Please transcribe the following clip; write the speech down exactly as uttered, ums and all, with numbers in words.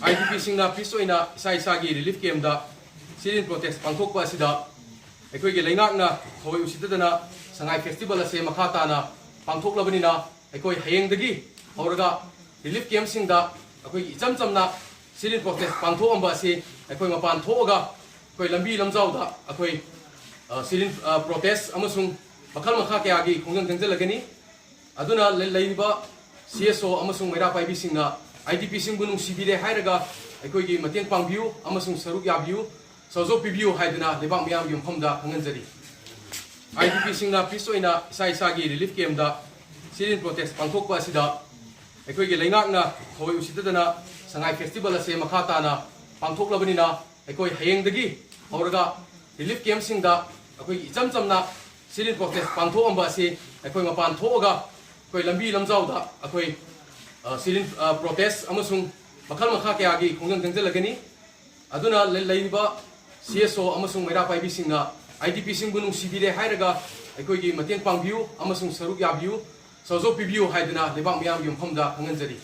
I D ꯄꯤꯁꯤꯡꯅ piece ꯑꯣꯏꯅ ꯏꯁꯥ ꯏꯁꯥꯒꯤ ꯔꯤꯂꯤꯐ ꯀꯦꯝꯗ ꯁꯤꯠ ꯏꯟ ꯄ꯭ꯔꯣꯇꯦꯁ ꯄꯥꯡꯊꯣꯛꯄ ꯑꯁꯤꯗ ꯑꯩꯈꯣꯏꯒꯤ ꯂꯩꯉꯥꯛꯅ ꯊꯑꯣꯏ ꯎꯁꯤꯠꯇꯗꯅ ꯁꯉꯥꯏ ꯐꯦꯁꯇꯤꯚꯦꯜ ꯑꯁꯦ ꯃꯈꯥ ꯇꯥꯅ ꯄꯥꯡꯊꯣꯛꯂꯕꯅꯤꯅ, ꯑꯩꯈꯣꯏ ꯍꯌꯦꯡꯗꯒꯤ ꯍꯧꯔꯒ ꯔꯤꯂꯤꯐ ꯀꯦꯝꯁꯤꯡꯗ ꯑꯩꯈꯣꯏꯒꯤ ꯏꯆꯝ ꯆꯝꯅ ꯁꯤꯠ ꯏꯟ ꯄ꯭ꯔꯣꯇꯦꯁ ꯄꯥꯡꯊꯣꯛꯑꯝꯕ ꯑꯁꯤ ꯑꯩꯈꯣꯏ ꯃꯄꯥꯟ ꯊꯣꯛꯑꯒ ꯑꯩꯈꯣꯏ ꯂꯝꯕꯤ ꯂꯝꯖꯥꯎꯗ ꯑꯩꯈꯣꯏ, ꯑ, ꯁꯤꯠ ꯏꯟ, ꯑ, ꯄ꯭ꯔꯣꯇꯦꯁ ꯑꯃꯁꯨꯡ ꯃꯈꯜ ꯃꯈꯥ ꯀꯌꯥꯒꯤ ꯈꯣꯡꯖꯪ ꯆꯪꯁꯤꯜꯂꯒꯅꯤ꯫ ꯑꯗꯨꯅ ꯂꯩ-, ꯂꯩꯔꯤꯕ ꯁꯤ ꯑꯦꯁ ꯑꯣ ꯑꯃꯁꯨꯡ ꯃꯩꯔꯥ ꯄꯥꯏꯕꯤꯁꯤꯡꯅ ꯑꯥꯏ ꯗꯤ ꯄꯤꯁꯤꯡꯕꯨ ꯅꯨꯡꯁꯤꯕꯤꯔꯦ ꯍꯥꯏꯔꯒ ꯑꯩꯈꯣꯏꯒꯤ ꯃꯇꯦꯡ ꯄꯥꯡꯕꯤꯌꯨ ꯑꯃꯁꯨꯡ ꯁꯔꯨꯛ ꯌꯥꯕꯤꯌꯨ, ꯁꯍꯖꯣꯛ ꯄꯤꯕꯤꯌꯨ ꯍꯥꯏꯗꯨꯅ ꯂꯩꯕꯥꯛ ꯃꯤꯌꯥꯝꯒꯤ ꯃꯐꯝꯗ ꯈꯪꯍꯟꯖꯔꯤ꯫ ꯑꯥꯏ ꯗꯤ ꯄꯤꯁꯤꯡꯅ ꯄꯤꯁ ꯑꯣꯏꯅ ꯏꯁꯥ ꯏꯁꯥꯒꯤ ꯔꯤꯂꯤꯐ ꯀꯦꯝꯗ ꯁꯤꯠ ꯏꯟ ꯄ꯭ꯔꯣꯇꯦꯁ ꯄꯥꯡꯊꯣꯛꯄ ꯑꯁꯤꯗ ꯑꯩꯈꯣꯏꯒꯤ ꯂꯩꯉꯥꯛꯅ ꯊꯑꯣꯏ ꯎꯁꯤꯠꯇꯗꯅ ꯁꯉꯥꯏ ꯐꯦꯁꯇꯤꯚꯦꯜ ꯑꯁꯦ ꯃꯈꯥ ꯇꯥꯅ ꯄꯥꯡꯊꯣꯛꯂꯕꯅꯤꯅ, ꯑꯩꯈꯣꯏ ꯍꯌꯦꯡꯗꯒꯤ ꯍꯧꯔꯒ ꯔꯤꯂꯤꯐ ꯀꯦꯝꯁꯤꯡꯗ ꯑꯩꯈꯣꯏꯒꯤ ꯏꯆꯝ ꯆꯝꯅ ꯁꯤꯠ ꯏꯟ ꯄ꯭ꯔꯣꯇꯦꯁ ꯄꯥꯡꯊꯣꯛꯑꯝꯕ ꯑꯁꯤ ꯑꯩꯈꯣꯏ ꯃꯄꯥꯟ ꯊꯣꯛꯑꯒ ꯑꯩꯈꯣꯏ ꯂꯝꯕꯤ ꯂꯝꯖꯥꯎꯗ ꯑꯩꯈꯣꯏ, ꯑ, ꯁꯤꯠ ꯏꯟ, ꯑ, ꯄ꯭ꯔꯣꯇꯦꯁ ꯑꯃꯁꯨꯡ ꯃꯈꯜ ꯃꯈꯥ ꯀꯌꯥꯒꯤ ꯈꯣꯡꯖꯪ ꯆꯪꯁꯤꯜꯂꯒꯅꯤ꯫ ꯑꯗꯨꯅ ꯂꯩ-, ꯂꯩꯔꯤꯕ ꯁꯤ ꯑꯦꯁ ꯑꯣ ꯑꯃꯁꯨꯡ ꯃꯩꯔꯥ ꯄꯥꯏꯕꯤꯁꯤꯡꯅ ꯑꯥꯏ ꯗꯤ ꯄꯤꯁꯤꯡꯕꯨ ꯅꯨꯡꯁꯤꯕꯤꯔꯦ ꯍꯥꯏꯔꯒ ꯑꯩꯈꯣꯏꯒꯤ ꯃꯇꯦꯡ ꯄꯥꯡꯕꯤꯌꯨ ꯑꯃꯁꯨꯡ ꯁꯔꯨꯛ ꯌꯥꯕꯤꯌꯨ, ꯁꯍꯖꯣꯛ ꯄꯤꯕꯤꯌꯨ ꯍꯥꯏꯗꯨꯅ ꯂꯩꯕꯥꯛ ꯃꯤꯌꯥꯝꯒꯤ ꯃꯐꯝꯗ ꯈꯪꯍꯟꯖꯔꯤ꯫